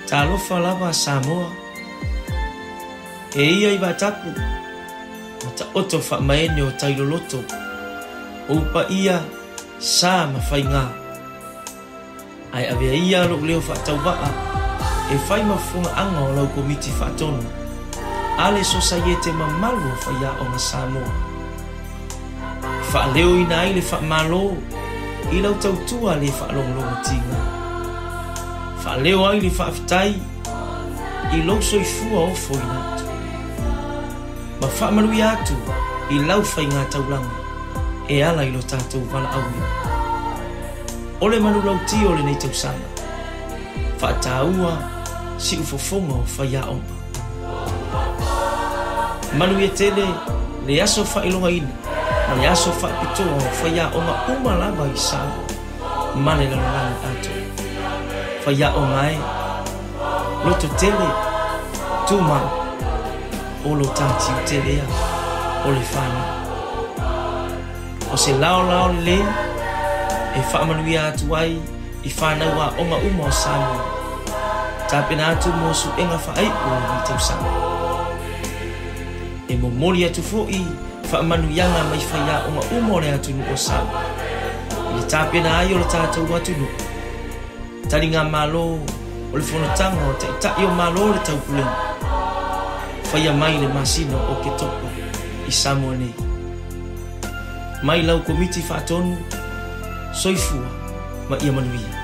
Talofa lava Samoa, e ia i vaatapu ma taoto faamaene o tai loloto, ou paia sa ma faigā. Ae avea ia lou leo faatauvaa e fai ma fofogaaga o lau Komiti Faatonu a le Sosaiete mamalu o Faiaoga Samoa, e faaleoina ai le faamalo i lau tautua le faalogologo tiga, faaleo ai le faafetai i lou soifua ofoina atu, ma faamanuia atu i lau faiga taulaga e ala i lo tatou valaauina. O le manulauti o lenei tausaga, faataua siufofoga o faiaoga. Manuia tele le aso faailogaina ma le aso faapitoa o faiaoga uma lava i Samoa ma le lalolagi atoa. Faiaoga e, loto tele, tumau, o lo ta tiute lea o le fanau. O se laolao lelei e faamanuia atu ai i fanau aoga uma o Samoa, tapena atu mo suega faaiu o lenei tausaga. E momoli atu foi faamanuiaga mai faiaoga uma o le atunuu o Samoa i le tapena ai o le tatou atunuu taligamalo o le fonotaga o Taitai o Malo o le Taupulega faia mai le masina o Oketopa i Samoa nei. Mai lau Komiti Faatonu, soifua ma ia manuia.